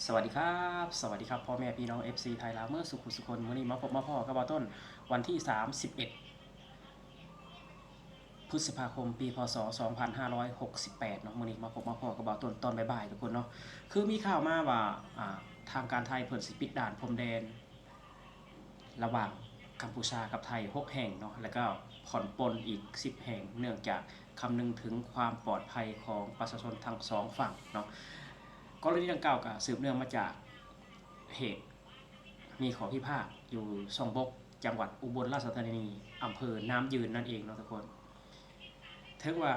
ສະຫວັດດີຄັບ ສະຫວັດດີຄັບ ພໍ່ແມ່ພີ່ນ້ອງ ເອັຟຊີ ໄທລາວເໝິດສູ່ຜູ້ສູ່ຄົນ. ມື້ນີ້ມາພົບມາພໍ້ກັບບ່າວຕົ້ນ ວັນທີສາມສິບເອັດ ພຶດສະພາຄົມ ປີ ພ.ສ. ສອງພັນຫ້າຮ້ອຍຫົກສິບແປດເນາະ. ມື້ນີ້ມາພົບມາພໍ້ກັບບ່າວຕົ້ນຕອນບ່າຍໆ ທຸກຄົນເນາະ. ຄືມີຂ່າວມາວ່າ ອ່າ ທາງການໄທເພິ່ນຊິປິດດ່ານພົມແດນ ລະຫວ່າງກຳປູເຈຍກັບໄທ ຫົກແຫ່ງເນາະ ແລ້ວກໍຜ່ອນປົນອີກ ສິບແຫ່ງ ເນື່ອງຈາກຄຳນຶງເຖິງຄວາມປອດໄພຂອງປະຊາຊົນທັງສອງຝັ່ງເນາະ. ກໍລະນີດັ່ງກ່າວກໍສືບເນື່ອງມາຈາກເຫດມີຂໍ້ພິພາດຢູ່ຊ່ອງບົກ ຈັງຫວັດອຸບົນລາຊະທານີ ອຳເພີນ້ຳຢືນນັ້ນເອງເນາະທຸກຄົນ. ເຖິງວ່າ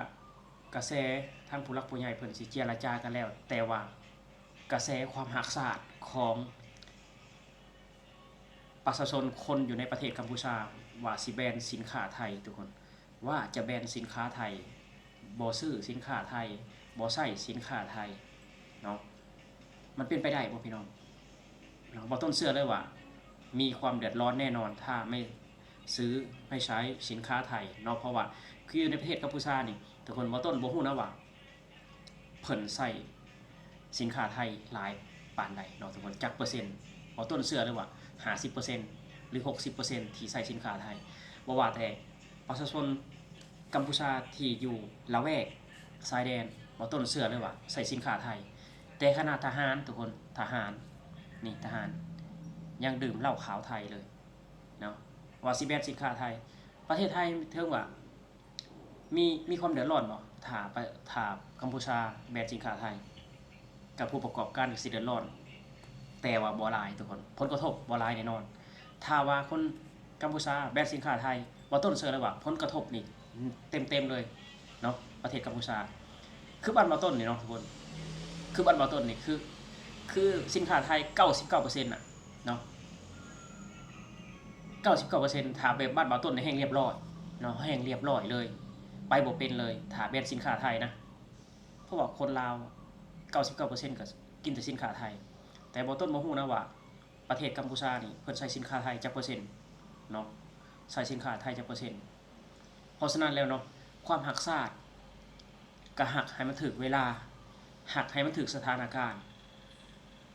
ກະແສທາງຜູ້ຫຼັກຜູ້ໃຫຍ່ເພິ່ນຊິເຈລະຈາກັນແລ້ວ ແຕ່ວ່າກະແສຄວາມຮັກຊາດຂອງ ປະຊາຊົນຄົນຢູ່ໃນປະເທດກຳປູເຈຍວ່າຊິແບນສິນຄ້າໄທທຸກຄົນ, ວ່າຈະແບນສິນຄ້າໄທ, ບໍ່ຊື້ສິນຄ້າໄທ, ບໍ່ໃຊ້ສິນຄ້າໄທເນາະ. ມັນເປັນໄປໄດ້ບໍ່ພີ່ນ້ອງ? ເນາະ ບ່າວຕົ້ນເຊື່ອເລີຍວ່າມີຄວາມເດືອດຮ້ອນແນ່ນອນ ຖ້າໄມ່ຊື້ໄມ່ໃຊ້ສິນຄ້າໄທເນາະ, ເພາະວ່າຄືຢູ່ໃນປະເທດກຳປູເຈຍນີ້ທຸກຄົນ, ບ່າວຕົ້ນບໍ່ຮູ້ນະວ່າ ເພິ່ນໃຊ້ສິນຄ້າໄທຫຼາຍປານໃດເນາະທຸກຄົນ, ຈັກເປີເຊັນ? ບ່າວຕົ້ນເຊື່ອເລີຍວ່າຫ້າສິບເປີເຊັນ ຫຼື ຫົກສິບເປີເຊັນ ທີ່ໃຊ້ສິນຄ້າໄທ. ບໍ່ວ່າແຕ່ປະຊາຊົນກຳປູເຈຍທີ່ຢູ່ລະແວກຊາຍແດນ, ບ່າວຕົ້ນເຊື່ອເລີຍວ່າໃຊ້ສິນຄ້າໄທ. ແຕ່ຂະໜາດທະຫານທຸກຄົນ, ທະຫານ, ນີ້ທະຫານຍັງດື່ມເຫຼົ້າຂາວໄທເລີຍເນາະ, ວ່າຊິແບນສິນຄ້າໄທ. ປະເທດໄທເຖິງວ່າ ມີ ມີຄວາມເດືອດຮ້ອນບໍ່? ຖ້າປະ ຖ້າກຳປູເຈຍແບນສິນຄ້າໄທ ກັບຜູ້ປະກອບການກໍຊິເດືອດຮ້ອນ, ແຕ່ວ່າບໍ່ຫຼາຍທຸກຄົນ, ຜົນກະທົບບໍ່ຫຼາຍແນ່ນອນ. ຖ້າວ່າຄົນກຳປູເຈຍແບນສິນຄ້າໄທ, ບ່າວຕົ້ນເຊື່ອເລີຍວ່າຜົນກະທົບນີ້ເຕັມໆເລີຍເນາະ, ປະເທດກຳປູເຈຍ. ຄືບ້ານບ່າວຕົ້ນນີ້ເນາະທຸກຄົນ, ຄືບ້ານບ່າວຕົ້ນນີ້ ຄື ຄືສິນຄ້າໄທເກົ້າສິບເກົ້າເປີເຊັນນະ ເນາະ ເກົ້າສິບເກົ້າເປີເຊັນ. ຖ້າແບບບ້ານບ່າວຕົ້ນນີ້ແຮ່ງລຽບລ້ອຍເນາະ, ແຮ່ງລຽບລ້ອຍເລີຍ, ໄປບໍ່ເປັນເລີຍ ຖ້າແມ່ນສິນຄ້າໄທນະ, ເພາະວ່າຄົນລາວເກົ້າສິບເກົ້າເປີເຊັນກໍກິນແຕ່ສິນຄ້າໄທ. ແຕ່ບ່າວຕົ້ນບໍ່ຮູ້ນະວ່າປະເທດກຳປູເຈຍນີ້ເພິ່ນໃຊ້ສິນຄ້າໄທຈັກເປີເຊັນເນາະ, ໃຊ້ສິນຄ້າໄທຈັກເປີເຊັນ. ເພາະສະນັ້ນແລ້ວເນາະ, ຄວາມຮັກຊາດ ກະຮັກໃຫ້ມັນຖືກເວລາ, ຮັກໃຫ້ມັນຖືກສະຖານະການ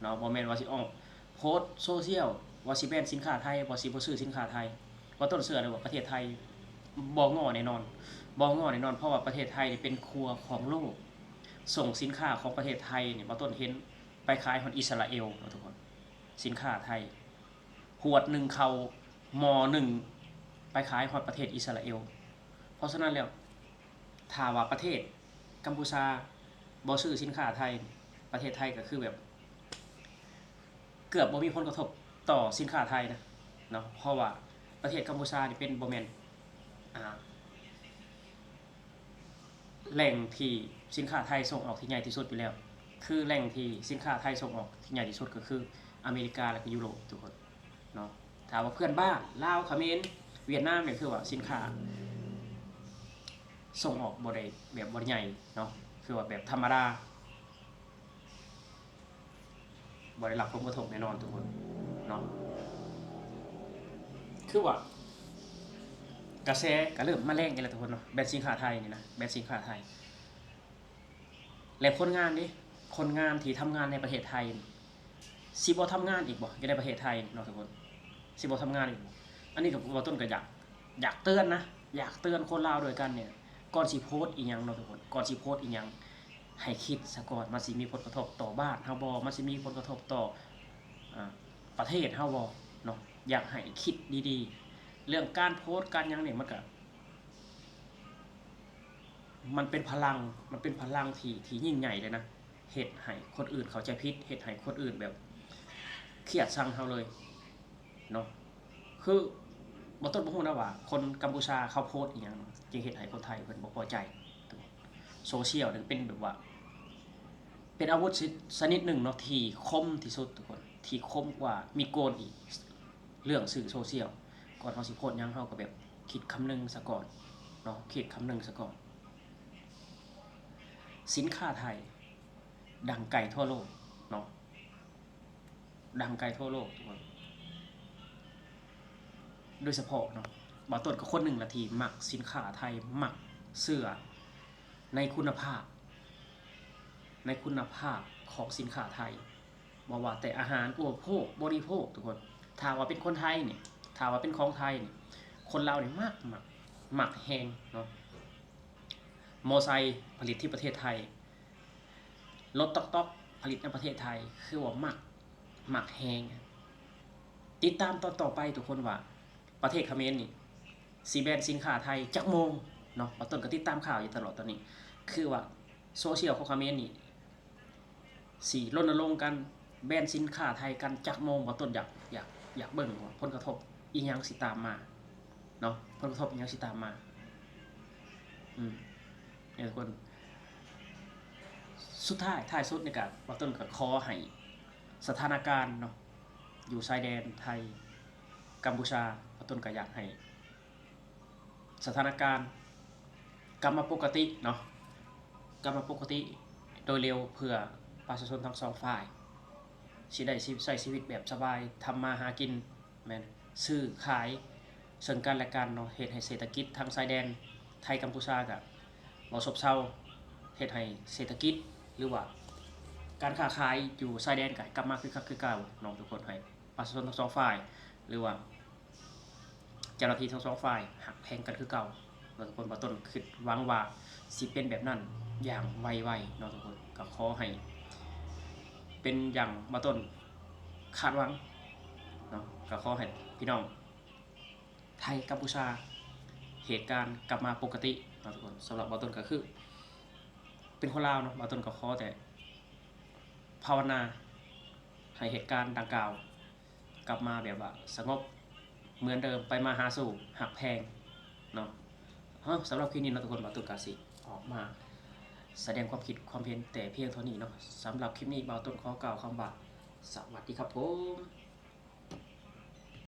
ເນາະ, ບໍ່ແມ່ນວ່າຊິອອກໂພສໂຊຊຽວວ່າຊິແບນສິນຄ້າໄທ, ວ່າຊິບໍ່ຊື້ສິນຄ້າໄທ. ບ່າວຕົ້ນເຊື່ອເລີຍວ່າປະເທດໄທບໍ່ງໍແນ່ນອນ, ບໍ່ງໍແນ່ນອນ, ເພາະວ່າປະເທດໄທນີ້ເປັນຄົວຂອງໂລກ, ສົ່ງສິນຄ້າຂອງປະເທດໄທນີ້ ບ່າວຕົ້ນເຫັນໄປຂາຍຮອດອິດສະຣາເອວເນາະທຸກຄົນ, ສິນຄ້າໄທ. ຂວດໜຶ່ງເຂົ້າໝໍ້ໜຶ່ງໄປຂາຍຮອດປະເທດອິດສະຣາເອວ. ເພາະສະນັ້ນແລ້ວ ຖ້າວ່າປະເທດກຳປູເຈຍບໍ່ຊື້ສິນຄ້າໄທ, ປະເທດໄທກໍຄືແບບເກືອບບໍ່ມີຜົນກະທົບຕໍ່ສິນຄ້າໄທນະເນາະ, ເພາະວ່າປະເທດກຳປູເຈຍນີ້ເປັນ ບໍ່ແມ່ນ ອ່າ ແຫຼ່ງທີ່ສິນຄ້າໄທສົ່ງອອກທີ່ໃຫຍ່ທີ່ສຸດຢູ່ແລ້ວ, ຄືແຫຼ່ງທີ່ສິນຄ້າໄທສົ່ງອອກທີ່ໃຫຍ່ທີ່ສຸດກໍຄືອາເມລິກາ ແລະ ກໍຢູໂຣບທຸກຄົນເນາະ. ຖ້າວ່າເພື່ອນບ້ານ ລາວ ຂະເໝນ ຫວຽດນາມ ນີ້ ຄືວ່າສິນຄ້າສົ່ງອອກບໍ່ໄດ້ແບບບໍ່ໄດ້ໃຫຍ່ເນາະ, ຄືວ່າແບບທຳມະດາ. ບໍ່ໄດ້ຮັບຜົນກະທົບແນ່ນອນທຸກຄົນເນາະ. ຄືວ່າກະແສກະເລີ່ມມາແຮງອີກແລ້ວທຸກຄົນເນາະ, ແບນສິນຄ້າໄທນີ້ນະ, ແບນສິນຄ້າໄທ. ແລະ ຄົນງານເດ, ຄົນງານທີ່ທຳງານໃນປະເທດໄທນີ້ ຊິບໍ່ທຳງານອີກບໍ່ ຢູ່ໃນປະເທດໄທເນາະທຸກຄົນ, ຊິບໍ່ທຳງານອີກບໍ່? ອັນນີ້ກໍ ບ່າວຕົ້ນກໍຢາກ ຢາກເຕືອນນະ, ຢາກເຕືອນຄົນລາວດ້ວຍກັນນີ້, ກ່ອນຊິໂພສອີ່ຫຍັງເນາະທຸກຄົນ, ກ່ອນຊິໂພສອີ່ຫຍັງ ໃຫ້ຄິດສາກ່ອນ, ມັນຊິມີຜົນກະທົບຕໍ່ບ້ານເຮົາບໍ່? ມັນຊິມີຜົນກະທົບຕໍ່ ອາ ປະເທດເຮົາບໍ່ເນາະ? ຢາກໃຫ້ຄິດດີໆ. ເລື່ອງການໂພສການຫຍັງນີ້ ມັນກະ ມັນເປັນພະລັງ, ມັນເປັນພະລັງທີ່ ທີ່ຍິ່ງໃຫຍ່ເລີຍນະ, ເຮັດໃຫ້ຄົນອື່ນເຂົ້າໃຈຜິດ, ເຮັດໃຫ້ຄົນອື່ນແບບຄຽດຊັງເຮົາເລີຍເນາະ. ຄືບໍ່ ຕົ້ນບໍ່ຮູ້ນະວ່າຄົນກຳປູເຈຍເຂົາໂພສອີ່ຫຍັງ ຈຶ່ງເຮັດໃຫ້ຄົນໄທເພິ່ນບໍ່ພໍໃຈ. ໂຊຊຽວນີ້ເປັນແບບວ່າ ເປັນອາວຸດຊະ ຊະນິດໜຶ່ງເນາະ ທີ່ຄົມທີ່ສຸດທຸກຄົນ, ທີ່ຄົມກວ່າມີດໂກນອີກ. ເລື່ອງສື່ໂຊຊຽວ ກ່ອນເຮົາຊິໂພສຫຍັງ ເຮົາກໍແບບຄິດຄຳນຶງສາກ່ອນເນາະ, ຄິດຄຳນຶງສາກ່ອນ. ສິນຄ້າໄທດັງໄກທົ່ວໂລກເນາະ, ດັງໄກທົ່ວໂລກທຸກຄົນ. ໂດຍສະເພາະເນາະ ບ່າວຕົ້ນກໍຄົນໜຶ່ງລະທີ່ມັກສິນຄ້າໄທ, ມັກເຊື່ອໃນຄຸນນະພາບ, ໃນຄຸນນະພາບຂອງສິນຄ້າໄທ. ບໍ່ວ່າແຕ່ອາຫານອຸປະໂພກ ບໍລິໂພກ ທຸກຄົນ. ຖ້າວ່າເປັນຄົນໄທນີ້ ຖ້າວ່າເປັນຂອງໄທນີ້ ຄົນລາວນີ້ມັກ ມັກ ມັກແຮງເນາະ. ມໍໄຊຜະລິດທີ່ປະເທດໄທ, ລົດຕ໊ອກໆ ຜະລິດໃນປະເທດໄທ ຄືວ່າມັກ ມັກແຮງ. ຕິດຕາມຕອນຕໍ່ໄປທຸກຄົນວ່າ ປະເທດຂະເໝນນີ້ ຊິແບນສິນຄ້າໄທຈັກໂມງເນາະ. ບ່າວຕົ້ນກໍຕິດຕາມຂ່າວຢູ່ຕະຫຼອດຕອນນີ້ ຄືວ່າໂຊຊຽວຂອງຂະເໝນນີ້ ຊິລົນນະລົງກັນແບນສິນຄ້າໄທກັນຈັກໂມງ. ບ່າວຕົ້ນຢາກ ຢາກ ຢາກເບິ່ງວ່າຜົນກະທົບອີ່ຫຍັງຊິຕາມມາເນາະ, ຜົນກະທົບອີ່ຫຍັງຊິຕາມມາ. ອືມ ນີ້ທຸກຄົນ ສຸດທ້າຍ ທ້າຍສຸດນີ້ກະ ບ່າວຕົ້ນກະຂໍໃຫ້ສະຖານະການເນາະ ຢູ່ຊາຍແດນໄທກັມພູຊາ ບ່າວຕົ້ນກະຢາກໃຫ້ ສະຖານະການກັບມາປົກກະຕິເນາະ, ກັບມາປົກກະຕິໂດຍເລັວ ເພື່ອປະຊາຊົນທັງສອງຝ່າຍຊິໄດ້ຊິໃຊ້ຊີວິດແບບສະບາຍ ທຳມາຫາກິນ ແມ່ນ ຊື້ຂາຍເຊິ່ງກັນແລະກັນເນາະ, ເຮັດໃຫ້ເສດຖະກິດທາງຊາຍແດນໄທກັມພູຊາກະບໍ່ຊົບເຊົາ, ເຮັດໃຫ້ເສດຖະກິດ ຫຼືວ່າການຄ້າຂາຍຢູ່ຊາຍແດນກະກັບມາຄືຄັກຄືເກົ່າເນາະທຸກຄົນ, ໃຫ້ປະຊາຊົນທັງສອງຝ່າຍ ຫຼືວ່າ ເຈົ້າໜ້າທີ່ທັງສອງຝ່າຍຮັກແພງກັນຄືເກົ່າເນາະທຸກຄົນ. ບ່າວຕົ້ນຄິດຫວັງວ່າຊິເປັນແບບນັ້ນຢ່າງໄວໆເນາະທຸກຄົນ, ກໍຂໍໃຫ້ເປັນຢ່າງບ່າວຕົ້ນຄາດຫວັງເນາະ, ກໍຂໍໃຫ້ພີ່ນ້ອງໄທກັມພູຊາເຫດການກັບມາປົກກະຕິເນາະທຸກຄົນ. ສຳລັບບ່າວຕົ້ນກໍຄືເປັນຄົນລາວເນາະ, ບ່າວຕົ້ນກໍຂໍແຕ່ພາວະນາໃຫ້ເຫດການດັ່ງກ່າວ ກັບມາແບບວ່າສະຫງົບເໝືອນເດີມ, ໄປມາຫາສູ່, ຮັກແພງເນາະ. ເອົ້າ ສຳລັບຄລິບນີ້ເນາະທຸກຄົນ, ບ່າວຕົ້ນກະຊິອອກມາສະແດງຄວາມຄິດຄວາມເຫັນແຕ່ພຽງເທົ່ານີ້ເນາະ. ສຳລັບຄລິບນີ້ ບ່າວຕົ້ນຂໍກ່າວຄຳວ່າ ສະຫວັດດີຄັບຜົມ.